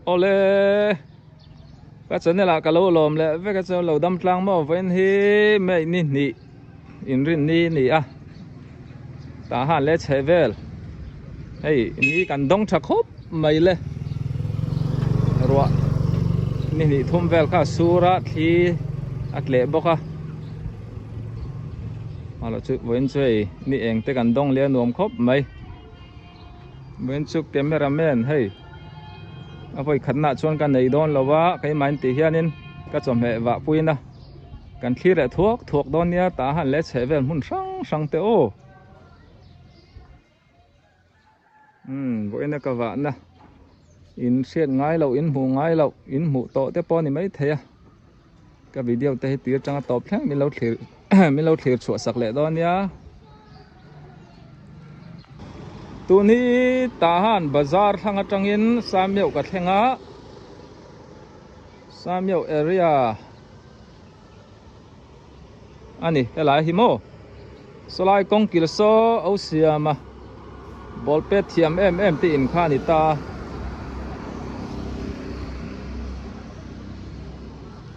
Awle ka channel ah ka lo lawm leh vek a chuan lo dam tlang maw vawiin hi May ni hnih inrin ni a ni a tah han leh chheh vel hei ni kan dawng tha khawp mai le ruah ni hnih thum vel kha a sur a thli a tleh bawk a chu vawiin chu hei ni eng te kan dawng leh a nuam khawp mai. Vawiin chu camera man hei a vawi khatna ah chuan ka nei dawn lo a keimah tih hianin ka chawhmeh vah puiin a kan thlir leh thuak thuak dawn nia tah han leh chheh vel hmun hrang hrang te aw umm vawiin a ka vahna in hriat ngai loh in hmuh ngai loh in hmuh tawh te pawh a ni maithei a ka video te hi tir atanga tawp thleng min lo thlir min lo thlir chhuah sak leh dawn nia. Tun hi Tahan bazar thlang atangin Samiau ka thleng a, Samiau area a ni helai hi maw sawlai kawng kil saw o siam a ball pet thiam em em te in kha a ni ta.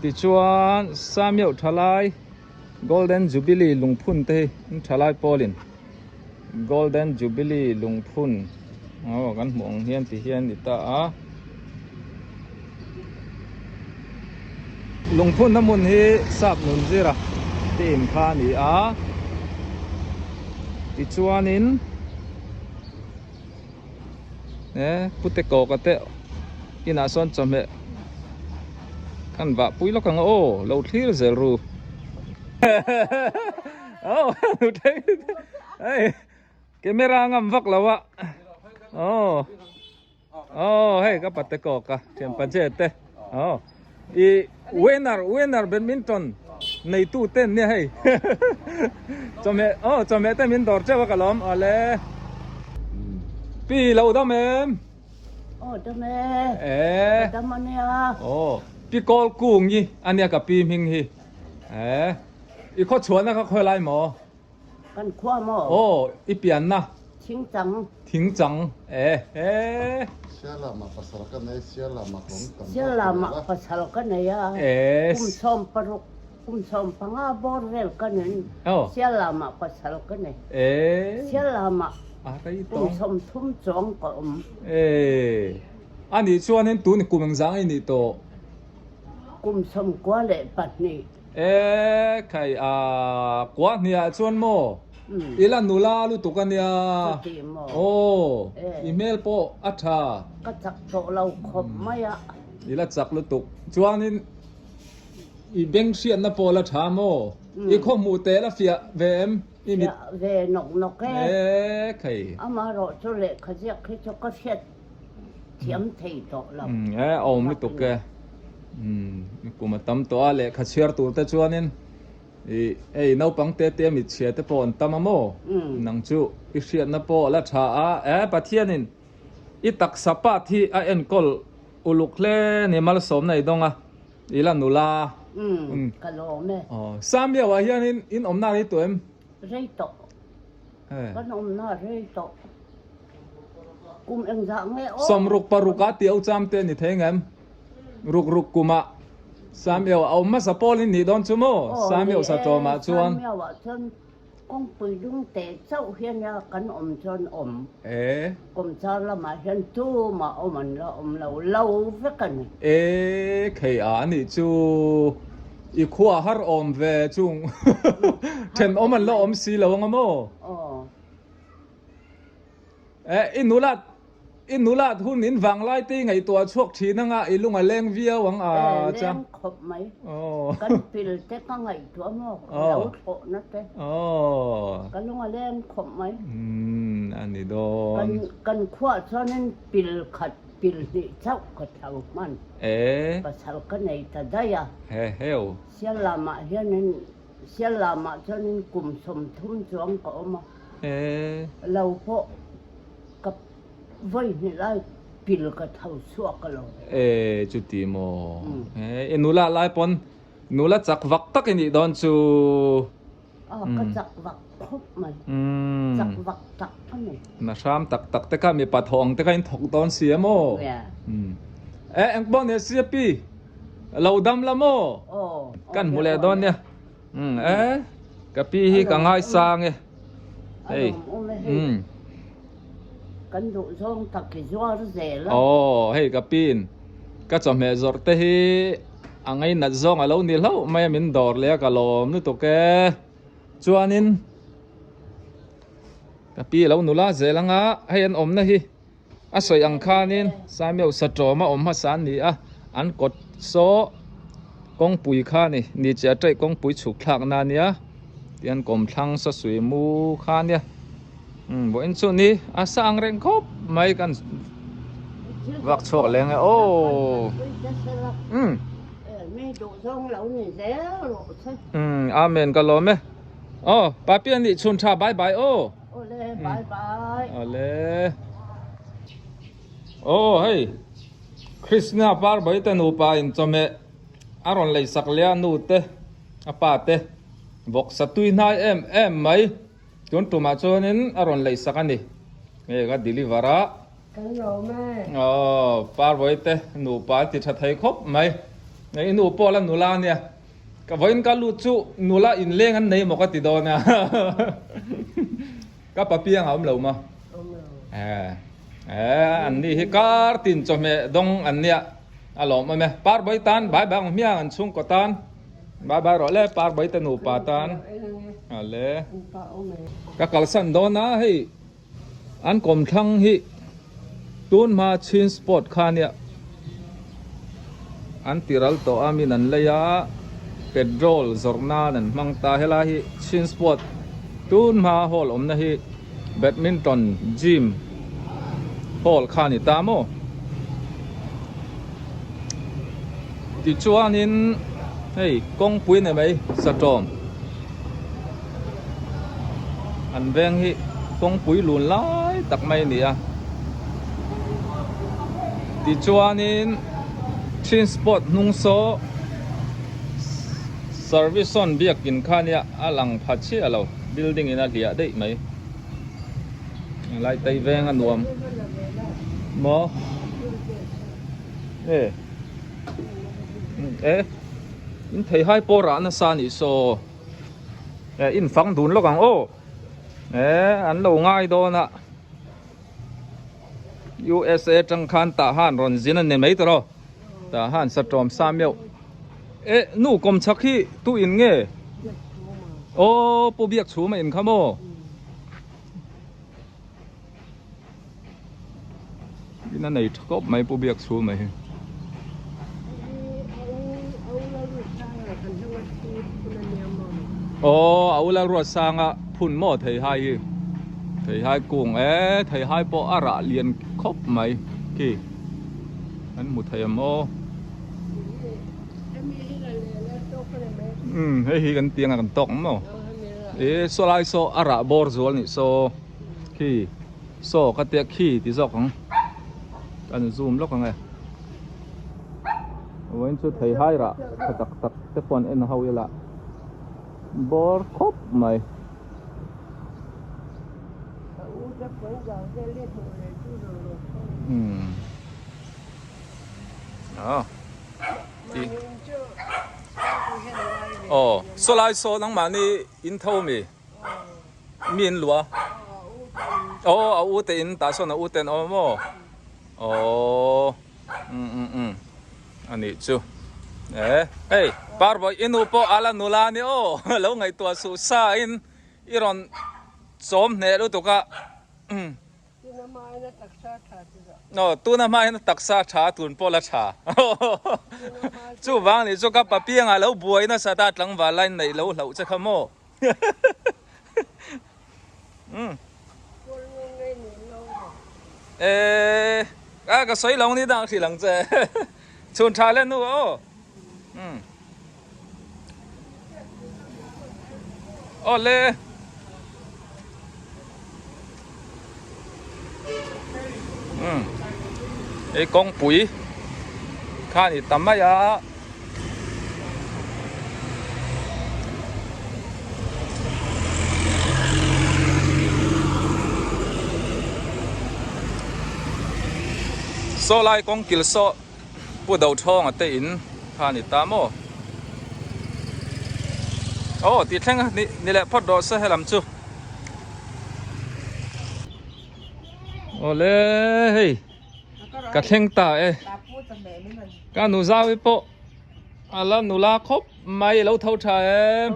Tichuan Samiau thalai. Golden Jubilee lungphun te hi an tha lai pawlin Golden Jubilee lungphun aw kan hmuh ang hian ti hian ni ta a lungphun na hmun hi sap nun zira te in kha a ni a tichuanin e pute kawka te inah sawn chawhmeh kan vah pui lawk ang aw lo thlir zel ru aw hei camera ngam vak lo a aw aw hei ka pate kawka thianpa je te aw i winner winner badminton neitu ten nia hei chawhmeh aw chawhmeh te min dawr teuh a ka lawm awle pi lo dam em aw dam e ka dam ania aw pi kawl kung hi ania ka pi hming hi e i khaw chhuahna kha khawi lai maw Kan khua maw? Aw, i pianna. Thingchang. Thingchang, e he. Sialama pasal ka nei, Sialama ka awm tam bawk Sialama pasal ka nei a, kum 16, kum 15 bawr vel ka nei, Sialama pasal ka nei. Sialama kum 30 chuang ka awm. E, a nih chuanin tun kum engzang i nih tawh? Kum 92. E khai a kua hniah chuan maw i la nula lutuk a nia aw i hmel pawh a tha. Ka chak tawh lo khawp mai a. I la chak lutuk chuanin i beng hriatna pawh la tha maw i khaw hmuh teh la fiah ve em i mit. Fiah ve nawk nawk e. E khai. Amaherawh chu lehkha ziak hi chu ka hriat thiam thei tawh lo. E awm lutuk e. Kum a tam tawh a, lehkha chhiar tur te chuanin i hei naupang te te mit chhia te pawh an tam a maw? Nang chu i hriatna pawh a la tha a, e Pathianin i taksa pat hi a enkawl uluk hle ni malsawmna i dawng a, i la nula. Ka lawm e. Samliau ah hianin in awmna rei tawh em? Rei tawh. Kan awmna rei tawh. Kum engzah nge aw? 66 ah tih cham te a ni thei ngem? Ruk ruk kumah Samuel a awm hmasa pawl in nih dawn chu maw? Samuel sa tlawmah chuan. Samuel ah chuan kawngpui lung teh chauh hian a kan awm chuan awm. E. Kawmchar lamah hian tumah awm an la awm lo, lo vek a ni. E, khei a anih chu i khua har awm ve chung thenawm an la awm si lo anga maw? Aw. E, i nulat I nulat hun in vanglai te i ngaihtuah chhuak thin anga i lung a leng viau ang a cha. Leng khawp mai. Kan pil te ka ngaihtuah maw ka lo thlawhna te. Ka lung a leng khawp mai. Umm a ni dawn. Kan kan khuah chuanin pil khat pil hnih chauh ka tho hman. Pasal ka nei ta daih a. He heu. Sial lamah hianin Sial lamah chuanin kum 30 chuang ka awm a. Lo pawh ka vawi hnih lai pil ka tho chhuak a lo. E chuti maw? E nula lai pawn nula chak vak tak i nih dawn chu. Aw ka chak vak khawp mai. Chak vak tak a ni. Na hram tak tak te kha mipa thawh ang te kha in thawk dawn si a maw? E eng pawh ni se pi lo dam la maw? Kan hmu leh dawn nia. Um e ka pi hi ka ngaisang e. Hei. Um. Kan duh zawng tak i zuar zel a. Aw hei ka piin ka chawhmeh zawrh te hi a ngainat zawng a lo ni hlauh mai a min dawr leh a ka lawm lutuk e. Chuanin ka pi a lo nula zel anga hei an awmna hi a sawi ang khanin Saimeu Satawma awm hmasa an ni a, an kawt saw kawngpui kha a ni, ni chiah taih kawngpui chhuk thlakna a nia tihian kawmthlang sasui mu kha a nia umm vawiin chu ni a sa ang reng khawp mai kan vak chhuak leng e aw umm umm amen ka lawm e aw papi a nih chhun tha bye bye aw. Awle bye bye. Awle. Aw hei Krishna par bai te nupa in chawhmeh a rawn lei sak leh a nu te a pa te vawksa tui hnai em em mai tun tumah chuanin a rawn lei sak a ni hei ka deliver a. Kan lawm e. Aw par bai te nupa an ti tha thei khawp mai i nu pawh la nula ania. Ka vawiin ka lut chu nula inleng an nei maw ka ti dawn a ka papiang a awm lo ma eh eh an ni hi kar tin chawhmeh dawng an nia a lawm awm e par bawi tan bai bai ang hmiang an chhungkaw tan bai bai rawh le par bawi te nupa tan ale ka kalsan dawn a hei An kawmthlang hi tun hma chin spot kha nia an ti ral tawh a min an lei a petrol zawrh nan an hmang ta helai hi chin spot tun hma hall awmna hi badminton gym hall kha a ni ta maw tichuanin hei kawngpui ni mai satawm. An veng hi kawngpui lun lai tak mai a ni a tichuanin chin spot hnung saw service sawn biakin kha nia a lang pha chiah lo building in a hliah daih mai lai tei veng a nuam maw e e in thei hai pawh rah nasa a nih saw. Eh in fang dun lawk ang aw eh an lo ngai dawn a USA tang khan tah han rawn zin a ni mai tawh tah han satawm sa meuh eh nu kawm chhak hi tu in nge aw pu biak chhum a in kha maw in a nei tha khawp mai pu biak chhum a hi. Aw a u Lalruatsanga phun maw theihai hi theihai kung e theihai pawh a rah lian khawp mai khi an hmu thei ang aw umm hei hi kan tiang a kan tawk ang maw e saw lai saw a rah bawr zual nih saw. Khi saw ka tia khi ti zawk ang kan zoom lawk ang e vawiin chu thei hai rah tha tak tak te pawh an en ho ila bawr khawp mai. Umm ah aw saw lai saw nangmahni in tho mi. Mi an luah a aw a u te in tah sawn a u te an awm a maw aww um um um a nih chu e hei parbawi i nu pawh a la nula a ni aw lo ngaihtuah suh sa in i rawn chawm hneh lutuk a. Aw tuna hma hian taksa tha a tun pawh la tha chuvang nih chu ka papiangah lo buai nasa ta tlangval lai neih lo hlauh che kha maw e a ka sawi lo ni dang hrilh ang che chhun tha le nu aw Aw le. Umm. Hei kawngpui kha a ni ta mai a. Saw lai kawng kil saw. Pu Dothawng a te in kha a ni ta maw? Aw tih thleng a ni leh phawt rawh se helam chu. Awle hei ka thleng ta e. Ka nu zau pawh a la nula khawp mai lo tho tha em.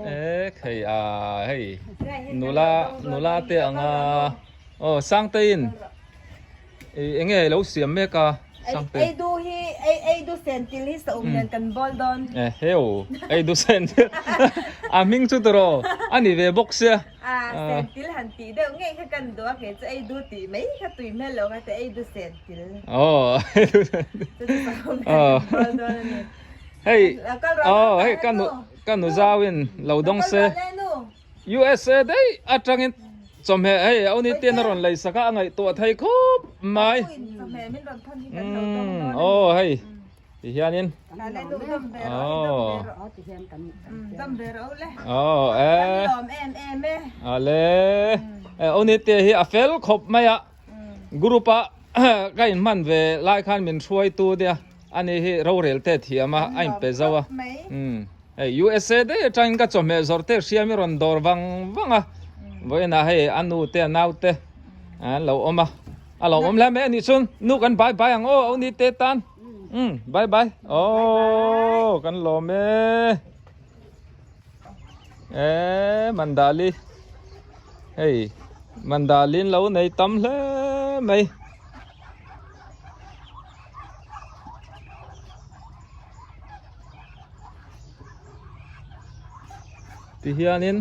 E khei a hei nula nula te anga aw Sangtein eng nge lo siam mek a Sangte. Ei du hi ei ei du sen til hi sa um nen kan bawl dawn. E heu ei du sen til a hming chu tawh a ni ve bawk sia. A sen til han tih deuh ngei kha kan duh a kei chu ei du tih mai kha tui hmel lo kha te ei du sen til. Aw ei du sen til. Chu chu sa um nen kan bawl dawn a ni. Hei aw hei ka nu ka nu zau in lo dawng se USA daih atangin chawhmeh hei a uni ten a rawn lei sak a a ngaihtuah thei khawp mai umm aw hei ti hianin aw aw e ale uni te hi a fel khawp mai a group a ka inhman ve lai khan min hruaitu nia. Ani hi rorel te thiam a, a inpe zo a. Umm hei USA daih atangin ka chawhmeh zawrh te hriam i rawn dawr vang vang a. Vawiinah hei a nu te a nau te an lo awm a. A lo awm hle mai a nih chuan nu kan bye bye ang aw au ni te tan. Umm bye bye aw kan lawm e. E Mandali hei Mandali an lo nei tam hle mai. Ti hianin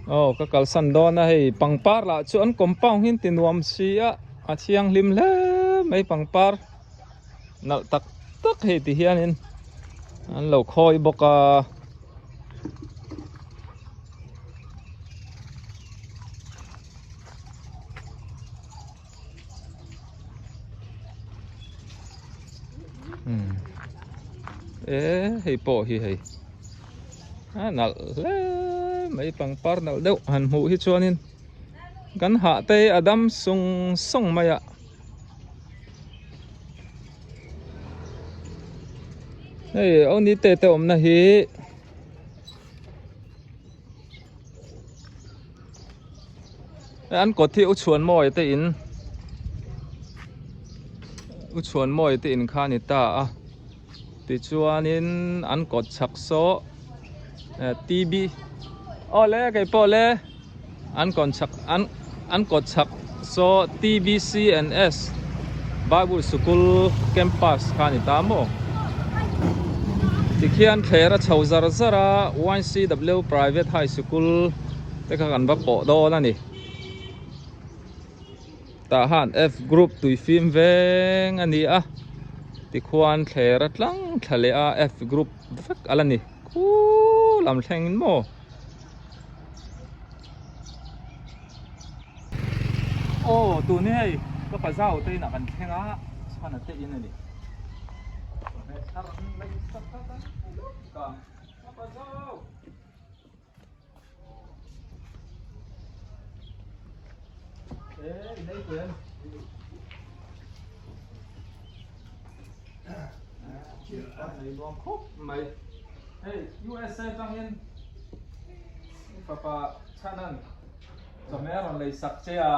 aw ka kalsan dawn a hei pangpar lah chu an compound hi an ti nuam si a a thianghlim hle mai pangpar nalh tak tak hei ti hianin an lo khawi bawk a. E hei pawh hi hei a nalh hle mai pangpar nalh deuh han hmuh hi chuanin kan hah te hi a dam sung sung mai a hei aw ni te te awmna hi. An kawt hi u chhuan mawi te in u chhuan mawi te in kha a ni ta a tichuanin an kawt chhak saw T B aw le kei pawh le an kawn chhak an an kawt chhak saw T B C and S Bible sikul campus kha a ni ta maw tikhian thler a chho zar zar a Y C W Private High Sikul te kha kan va pawh dawn a ni tah han F group tui fim veng a ni a tikhuan thler a tlang thla leh a F group vek a la ni khuuu lam thleng in maw. Aw tun hi hei ka pa zau te inah kan thleng a chhana te in a ni. Ka pa zau. Mai hei USA tangin fapa chanan chawhmeh a rawn lei sak che a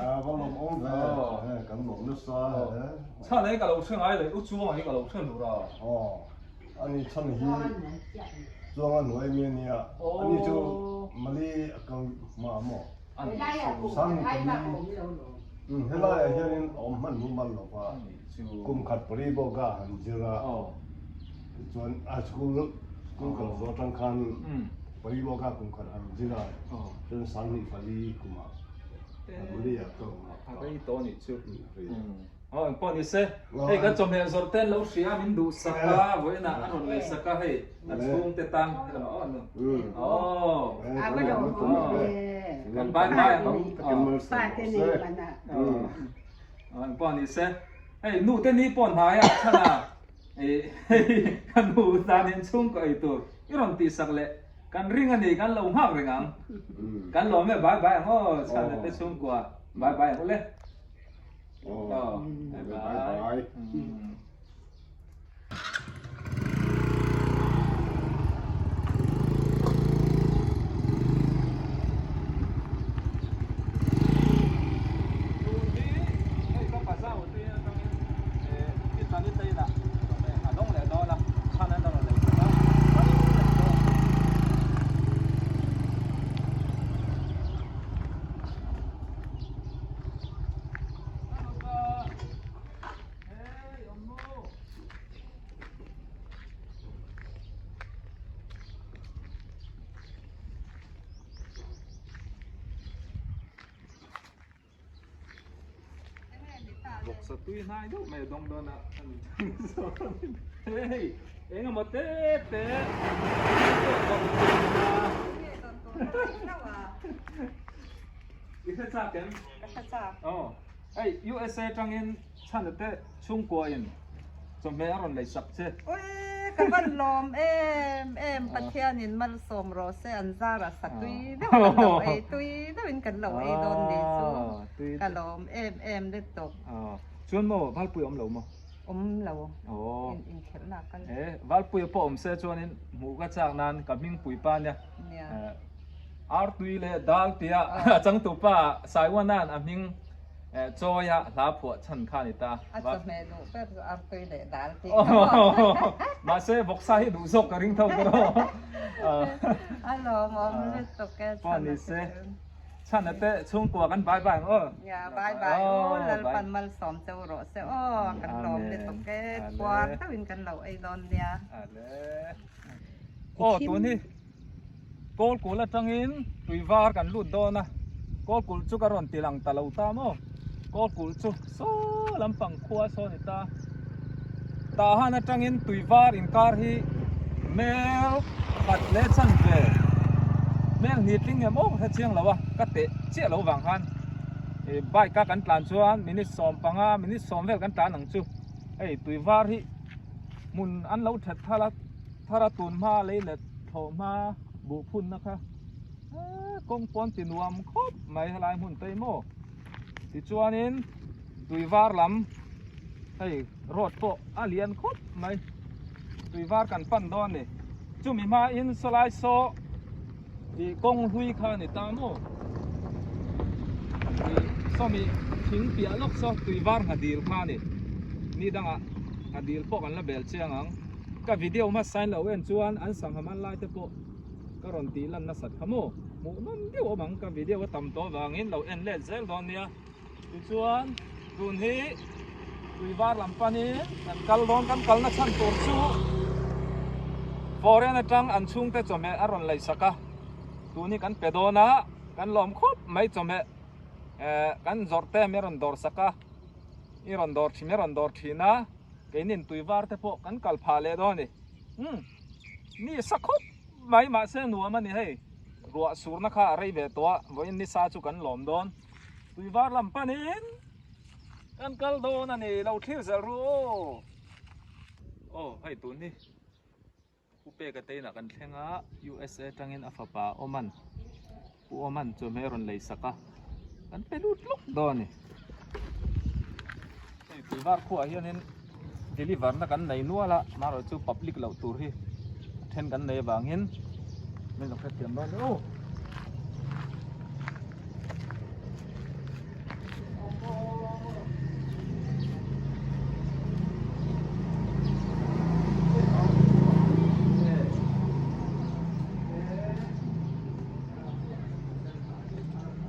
a va lawm awm ve kan lawm nasa chhan hi ka lo hre ngai lo u chuang hi ka lo hre lur a Ani chhan hi chuang a nuai mi ania ani chu mali a kal hma maw sang pali helai ah hianin a awm hman mumal lo va kum khat pali bawk a han zir a tichuan a school school kal zawh atang khan pali bawk a kum khat han zir a chuan sanghnih pali kumah mali ah kal a Aw engpawh ni se, hei kan chawhmeh zawrh te an lo hria a, min duh sak a, vawiinah a rawn lei sak a, hei a chhungte tan helam aw nu aw kan bye bye ang aw engpawh ni se, hei nu te ni pawh hnai a chhan a, hei ka nu tan in chhungkaw ei tur i rawn tih sak leh kan ring a ni kan lo nghak reng ang, kan lawm e bye bye ang aw chhan te chhungkua bye bye ang u le. Bye bye. Vawksa tui hnai deuh mai a dawng dawn a a ni hei eng emaw te te i hre chak em? Ka hre chak. Aw hei USA tangin chhan te chhungkua in chawhmeh a rawn lei sak che. Ui ka van lawm em em Pathian in malsawm rawh se an zar a sa tui deuh kan lo ei tui deuh in kan lo ei dawn ni chu ka lawm em em let tawp. Chuan maw Valpui awm lo maw? Awm lo in inkhelh na kal. E Valpui pawh awm se chuan in hmuh ka chak nan ka hming pui pa nia. Artui leh dal tia a changtu pa Saiwanan a hming Chawia hla phuah chhan kha a ni ta. A chawhmeh duh ber chu artui leh dal tih ka hmu. Mahse vawksa hi duh zawk ka ring tho ka rawh. A lawmawm lutuk e Pawh ni se. Chhan a te chhungkua kan bye bye ang aw. Ya bye bye aw Lalpan malsawm cheu rawh se aw kan lawm lutuk e khuar deuhin kan lo ei dawn nia. Aw tun hi Kawlkul atangin tui var kan lut dawn a, Kawlkul chu ka rawn ti lang ta lo ta maw? Kawlkul chu saw lampang khua saw a ni ta. Tahan atangin tui var inkar hi mel khat leh chan ve mel hnih tling em aw hre chiang lo a, ka teh chiah lo vang khan bike a kan tlan chuan minute 15 minute 10 vel kan tlan ang chu hei tui var hi hmun an lo that thar a. Thar a tun hma lei let thlawh hma buh phunna kha kawng pawn ti nuam khawp mai helai hmun te hi maw tichuanin tui var lam hei road pawh a lian khawp mai tui var kan pan dawn a ni chumi hmain sawlai saw ih kawng hlui kha a ni ta maw ih sawmi thing piah lawk saw tui var ngha dil kha a ni ni dangah ngha dil pawh kan la bel chiang ang. Ka video hmasa in lo en chuan an sangha man lai te pawh ka rawn tih lan nasat kha maw? Hmuhnawm deuh awm ang ka video a tam tawh avangin lo en let zel dawn nia. Tichuan tun hi tui var lam panin kan kal dawn kan kalna chhan tur chu foreign atang an chhungte chawhmeh a rawn lei sak a tun hi kan pe dawn a kan lawm khawp mai chawhmeh eh kan zawrh te mi rawn dawr sak a i rawn dawr thin i rawn dawr thin a. Keinin tui var te pawh kan kal phah leh dawn a ni. Umm ni sa khawp mai mahse nuam a ni hei. Ruah surna kha a rei ve tawh a, vawiin ni sa chu kan lawm dawn. Tui var lam panin kan kal dawn a ni, lo thlir zel ru aw. Aw hei tun hi. Pu Peka te inah kan thleng a, USA atangin a fapa Oman, Pu Oman chu hmel rawn lei sak a, kan pe lut lawk dawn a ni. Hei Tuivar khuaah hianin deliver na kan nei nual a, amaherawhchu chu public loh tur hi a then kan nei avangin min lo hrethiam dawn ni aw.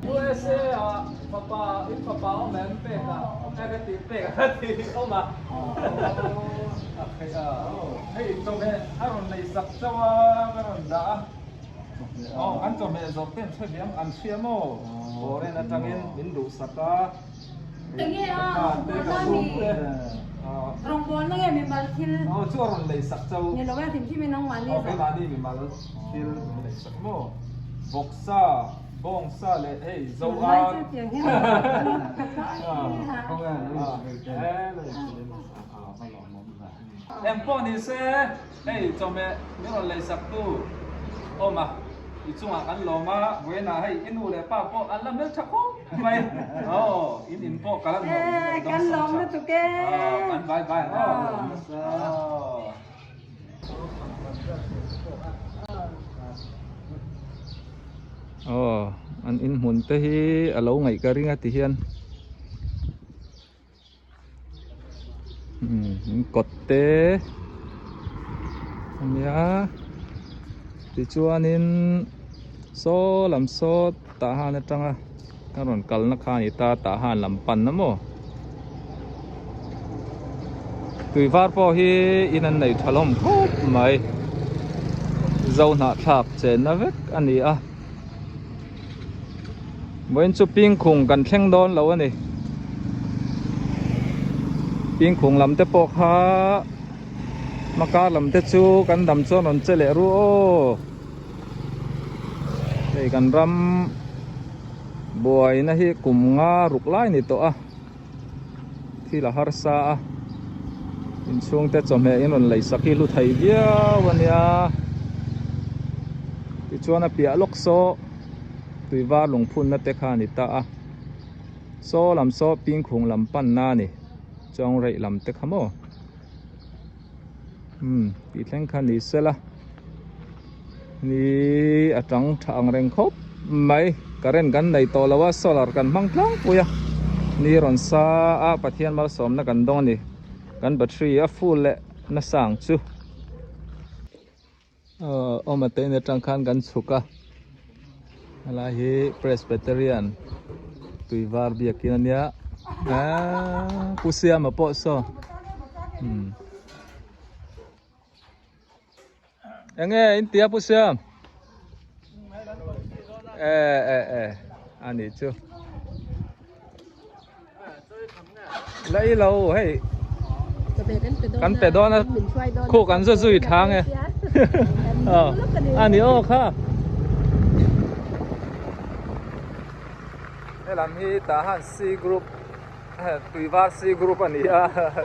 USA ah fapa in fapa awm em pek a e ka tih pek a ti awm a hei chawhmeh a rawn nei sak chauh a ka rawn dah a. Aw an chawhmeh zawrh te an hre ve ang an hria maw foreign atangin min duhsak a Enge a ka te ka chhung te rawngbawlna nge mimal thil aw chu a rawn lei sak chau ni lo e hrim hrim in nangmahni aw keimahni mimal thil min lei sak maw vawksa bawngsa leh hei zo ar engpawh ni se. Hei chawhmeh min rawn lei sak tu awm a, i chungah kan lawm a, vawiinah hei i nu leh pa pawh an la hmel tha khawp mai, aw in in pawh ka la nuam E kan lawm lutuk e. Aw kan bye bye ang aw. Aw an in hmun te hi a lo ngaih ka ring a ti hian. Kawt te a nia tichuanin saw lam saw tah han atanga ka rawn kalna kha a ni ta tah han lam panna maw tui var pawh hi in an nei tha hlawm khawp mai zo hnahthlak chenna vek a ni a. Vawiin chu pingkhung kan thleng dawn lo a ni. Pingkhung lam te pawh kha hmakar lam te chu kan dam chuan rawn che leh ru aw. Hei kan ram buaina hi kum nga ruk lai ni tawh a thil a harsa a inchhung te chawhmeh in rawn lei sak hi hlu thei viau a nia tichuan a piah lawk saw tui var lungphunna te kha a ni ta a saw lam saw pingkhung lam panna a ni chuang reih lam te kha maw. Umm tih thleng kha ni sela ni a tang tha ang reng khawp mai current kan nei tawh lo a solar kan hmang tlangpui a ni rawn sa a Pathian malsawmna kan dawng a ni kan battery a full leh nasa ang chu. Awm a te in atang khan kan chhuk a helai hi Presbyterian tui var biakin ania aaa Pu Siama pawh saw umm enge in tia Pu Siam e e e ani chu. Lei lo hei kan pe dawn a khu kan zu zui thlang e a ni aw kha helam hi tah han C group tuivar C group a ni a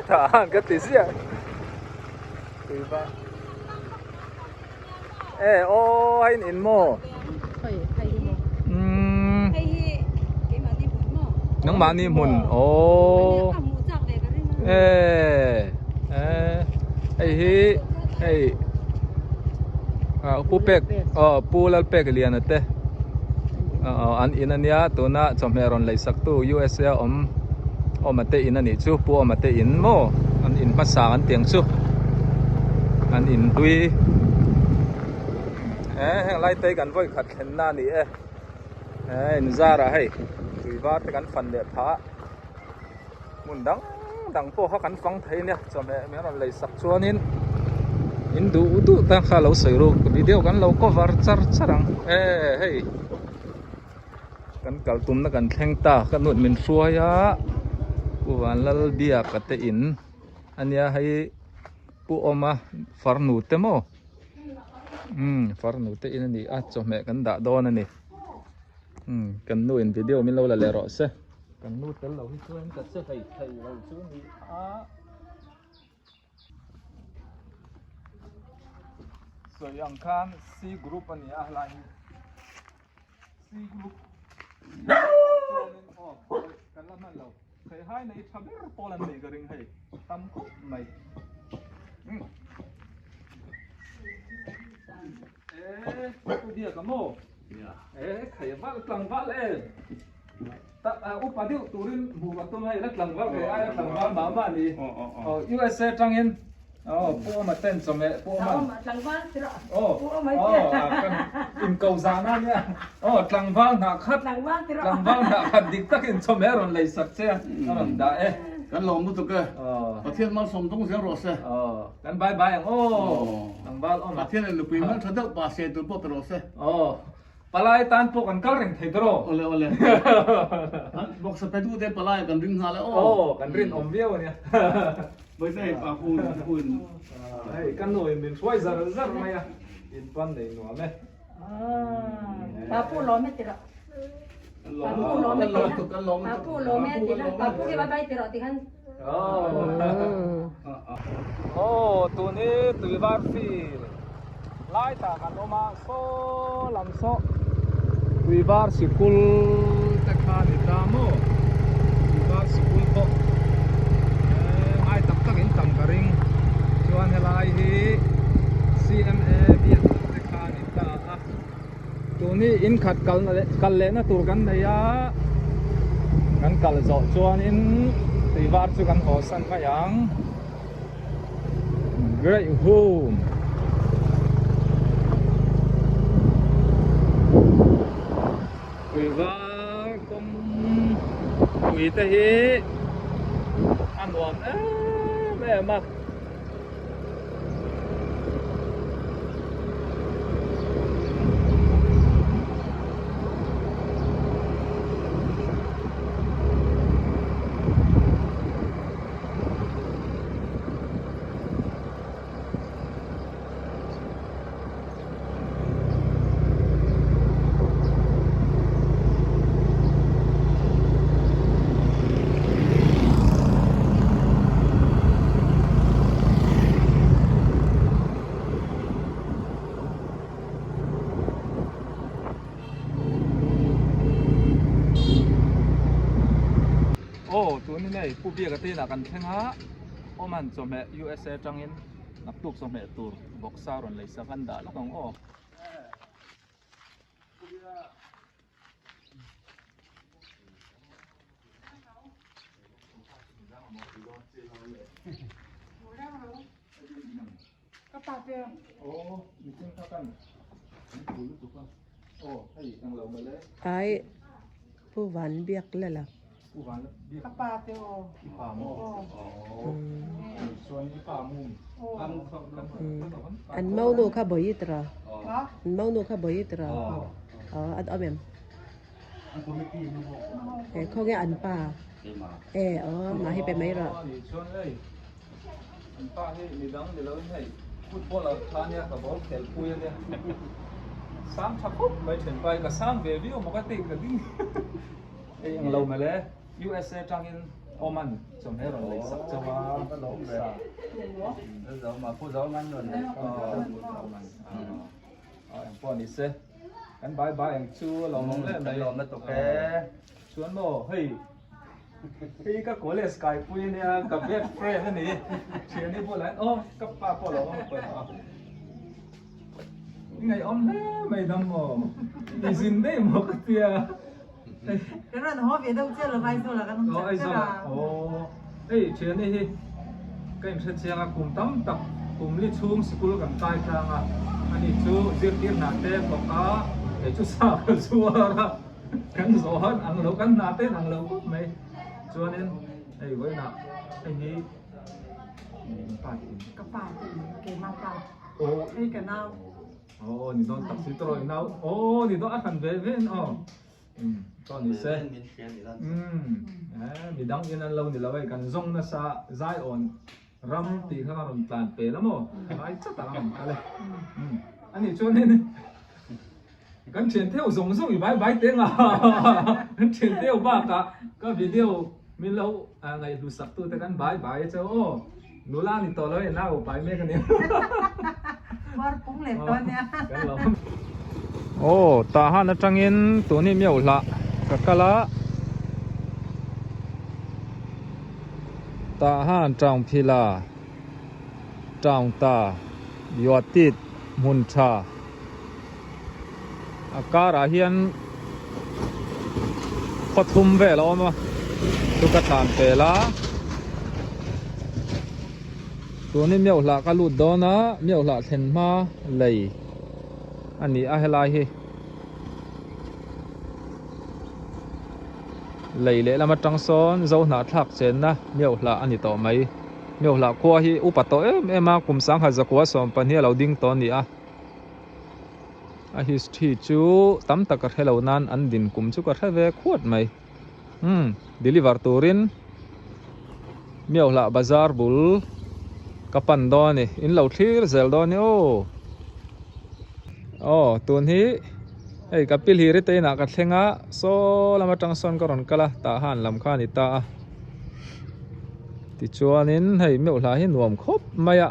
tah han ka ti ziah tuivar E aw a in in maw? Umm nangmahni hmun aw e e hei hi hei ah pu pek aw pu Lalpek Liana te aw an in ania tuna chawhmeh rawn lei sak tu USA a awm Awma te in anih chu Pu Awma te in maw an in hmasa an tiang chu an in hlui e heng lai te hi kan vawi khat thlen na ani e he in zar ah hei tui var te kan fan leh phah hmun dang dang pawh kha kan fang thei ania chawhmeh min rawn lei sak chuanin in duh duh te kha lo sawi ruk video kan lo cover char char ang e hei. Kan kal tumna kan thleng ta ka nut min hruai a Pu Vanlalbiaka te in ania hei Pu Awma farnu te maw umm farnu te in ani a chawhmeh kan dah dawn ani umm kan nu in video min lo la leh rawh se kan nu tel lo hi chuan ka che hlei thei lo chu ni a. Sawi ang khan C group a ni a helai hi C group aw kan la hman lo thei hai nei tha ber pawl an nei ka ring hei tam khawp mai e pu biak a maw e thei val tlangval em upa deuh turin hmuh ka tum hei la tlangval ve aia tlangval mah mah ni aw USA tangin aw pu awma ten chawhmeh pu awma tlangval tirah aw kan inko zahna nia aw tlangval hnah khat tlangval tirah tlangval hnah khat dik takin chawhmeh a rawn lei sak che a a rawn dah e kan lawm lutuk e Pathian malsawm dawng zel rawh se kan bye bye ang aw tlangval awma Pathian in nupui hmeltha deuh pa se tur pawh pe rawh se aw Palai tan pawh kan kal reng thei tawh. Awle awle. Boxer pe duh te palai kan ring nghal e aw. Aw kan rin awm viau ania. Bawihtei hei pa pu pu in. Hei ka nu in min hruai zar zar mai a. In pan nei nuam e. Pa pu lawm e tirah. Pa pu lawm e tirah. Pa pu lawm e tirah. Pa pu hi bye bye tirah ti khan. Aw tun hi tuivar field lai tah kan awm a saw lam saw tuivar sikul te kha a ni ta maw tuivar sikul pawh ngai tak tak in tam ka ring chuan helai hi C_M_A biak te kha a ni ta a tun hi in khat kal lehna tur kan nei a kan kal zawh chuanin tui var chu kan haw san mai ang great home tui var kawng pui te hi a nuam em em a. Pu Biaka te inah kan thleng a, Oman chawhmeh USA atangin naktuk chawhmeh tur vawksa rawn lei sak an dah lawk ang aw. Ai Pu Van Biak la la. An mau nu kha bawi tira an mau nu kha bawi tira aw an awm em e khawnge an pa e aw mah hi pe mai rawh. An pa hi midang ni loin hei footballer kha ania ka ball khel pui ania sang tha khawp mai then pai ka sang ve viau maw ka ti ka ding hei ang lo mele USA tangin Oman chawhmeh rawn lei sak chauh a sa eng pawh ni se kan bai bai ang chu a lawmawm hle mai chuan maw hei Hei ka college kai pui ania ka best friend ani thiani bulah hian aw ka pa pawh lo awm pawh a i ngaihawm hle mai dam maw i zin daih maw ka tia Kan rawn haw ve deuh chiah lo Aizawl ah kan awm chak chak a. Aw hei thiani hi ka inhre chiang a kum tam tak kum li chhung sikul kan kai tlang a ani chu zirtir hna te bawk a hei chu sa ka zuar a. Kan zawh han ang lo kan hna ten ang lo khawp mai chuanin hei vawiinah hei hi pa te in ka pa te in keimah pa aw hei ka nau aw ni dawn tak si tawh i nau aw ni dawn a hran ve ve in aw chuan ni se midang in an lo ni lo hei kan zawng nasa zai awn ram tih kha a rawn tlan pel a maw ai chat ah a rawn kal e ani chuanin kan thian theuh zawng zawng i bai bai teng a kan thian theuh bakah ka video min lo ngaihlu sak tu te kan bai bai a chau aw nula ni tawh lo e nau pai mek ani Var pung leh tawh ania kan lo aw tah han atangin tuni miau hlah ka kal a. Tah han Taung Phila, Taung Ta, Yuatit hmun tha a karah hian khaw thum vel a awm a, chu ka tlan pel a, tunin Miohlah ka lut dawn a, Miohlah thlen hma lei a ni a helai hi. Lei lehlam atang sawn zo hnahthlak chenna Miohlah a ni tawh mai. Miohlah khua hi upa tawh em em a, kum sangha zakua 12 a lo ding tawh a ni a. A history chu tam tak ka hre lo nan an din kum chu ka hre ve khuat mai. Umm deliver turin Miohlah bazar bul ka pan dawn a ni. In lo thlir zel dawn a ni aw. Aw tun hi hei ka pi hlir te inah ka thleng a saw lam atang sawn ka rawn kal a tah han lam kha a ni ta a tichuanin hei meuh hla hi nuam khawp mai a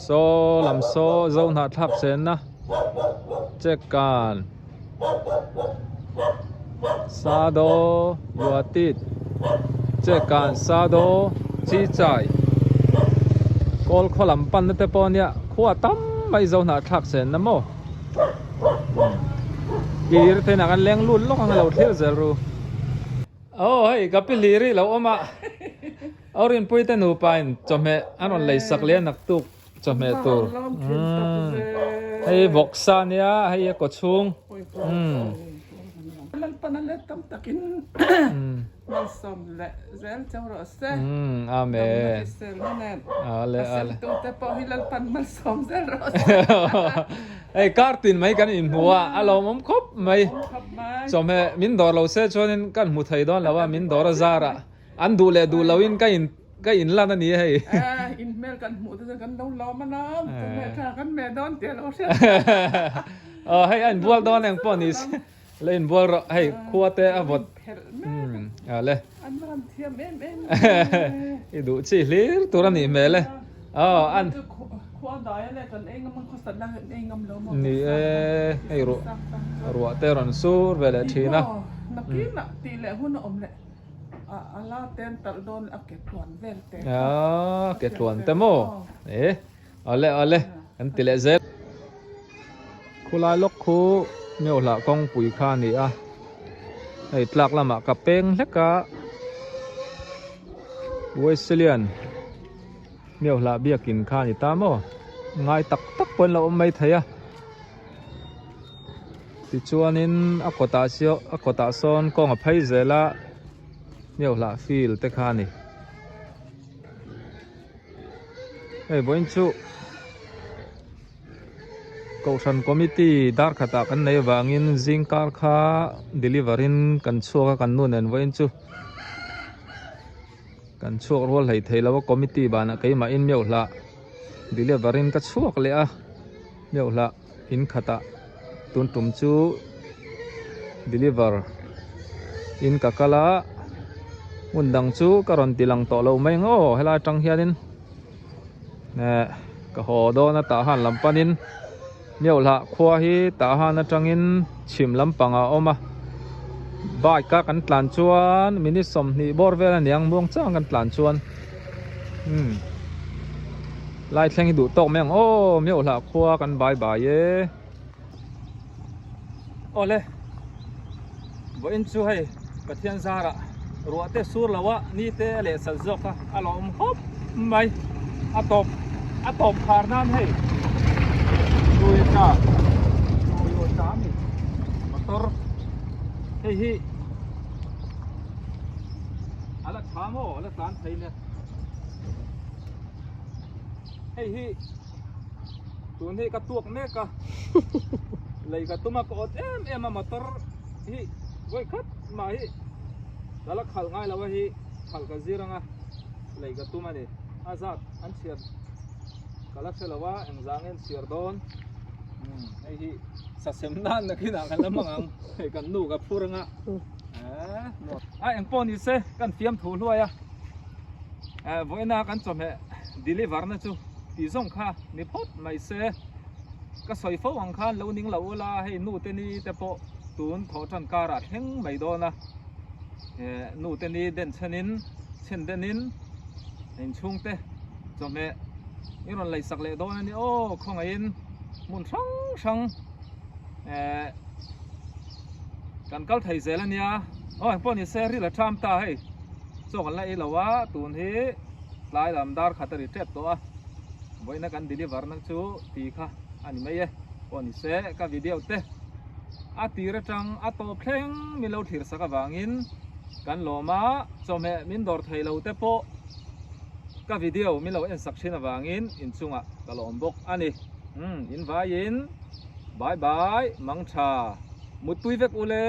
saw lam saw zo hnahthlak chenna check kan Sado Yuatit Chekan Sado Chi Chai Kawl khaw lam panna te pawh ania khua tam mai zo hnahthlak chen na maw Tir te inah kan leng lut lawk ang a lo thlir zel ru. Aw hei ka pi hlir hi lo awm a Aurinpui te nupa in chawhmeh an rawn lei sak leh a naktuk. Chawhmeh tur hei vawksa ania hei a kawchhung Lalpan a let tam takin malsawm leh zel cheu rawh se. Amen. Ale ale. Tu te pawh hi Lalpan malsawm zel rawh se. Hei kar tin mai kan inhmu a a lawmawm khawp mai. Chawhmeh min dawr lo se chuanin kan hmu thei dawn lo a min dawr a zarah an duh leh duh loin ka in Ka in lan a ni hei. Eh, in hmel kan hmuh te chuan kan lo lawm a nam, chu hmel tha kan hmeh dawn tih a lo hriat. Aw hei a inbual dawn eng pawh ni se, la inbual rawh hei khua te a vawt. A le. An va han thiam em em. I duh chi hlir tur a nih hmel e. Aw an. Khua dai a le kan ei ngam ang khawsat la kan ei ngam lo maw. Ni e, hei ruah ruah te rawn sur ve leh thin a. Nakinah tih leh hun a awm leh a a la ten talh dawn a ke tluan vel te kha. A ke tluan te maw? E awle awle kan ti leh zel. Khulai lawk khu Meuhlah kawngpui kha a ni a, hei tlak lamah ka peng hlek a, Wesleyan Meuhlah biakin kha a ni ta maw? Ngai tak tak pawh an lo awm mai thei a. Tichuanin a kawtah saw a kawtah sawn kawng a phei zel a, Meuhlah field te kha a ni. Hei vawiin chu Kohhran committee dar khatah kan nei avangin zing kar kha deliver in kan chhuak a kan nu nen vawiin chu kan chhuak rual hlei thei lo a committee banah keimah in meuh hlah deliver in ka chhuak leh a meuh hlah in khatah tun tum chu deliver in ka kal a hmun dang chu ka rawn ti lang tawh lo mai ang aw helai atang hianin eh ka haw dawn a tah han lam panin Meuhlah khua hi tah han atangin chhim lampang ah a awm a bike a kan tlan chuan minute 20 bawr vel a niang muang chang kan tlan chuan umm lai thleng hi duh tawk mai ang aw Meuhlah khua kan bai bai e. Awle vawiin chu hei Pathian zarah ruah te sur lo a ni te a leh sal zawk a a lawm khawp mai a tawp a tawp khar nan hei Toyota Toyota a ni motor hei hi a la tha maw a la tlan thei nia hei hi. Tun hi ka tuak mek a, lei ka tum a ka awt em em a motor hi vawi khat mah hi ka la khalh ngai lo a hi khalh ka zir anga lei ka tum a ni. A zat an chhiar ka la hre lo a engzah nge an chhiar dawn hei hi sasem nan nakinah kan la hmang ang hei kan nu ka phur anga a engpawh ni se kan fiamthu hluai a. Vawiina kan chawhmeh deliver na chu tih zawng kha ni phawt mai se ka sawi fo ang khan lo ning lo ula hei nu te ni te pawh tun thawh tan karah thleng mai dawn a nu te ni den chhen in chhen den in inchhung te chawhmeh i rawn lei sak leh dawn a ni aw khawngaihin hmun hrang hrang kan kal thei zel a nia aw engpawh ni se ril a tham ta hei. Chaw kan la ei lo a, tun hi tlai lam dar khat a ri tep tawh a, vawiina kan deliver na chu ti kha a ni mai e, pawh ni se ka video te a tir atang a tawp thleng min lo thlir sak avangin kan lawm a, chawhmeh min dawr thei lo te pawh ka video min lo en sak thin avangin inchungah ka lawm bawk a ni, umm in vaiin bye bye mangtha muttui vek ule.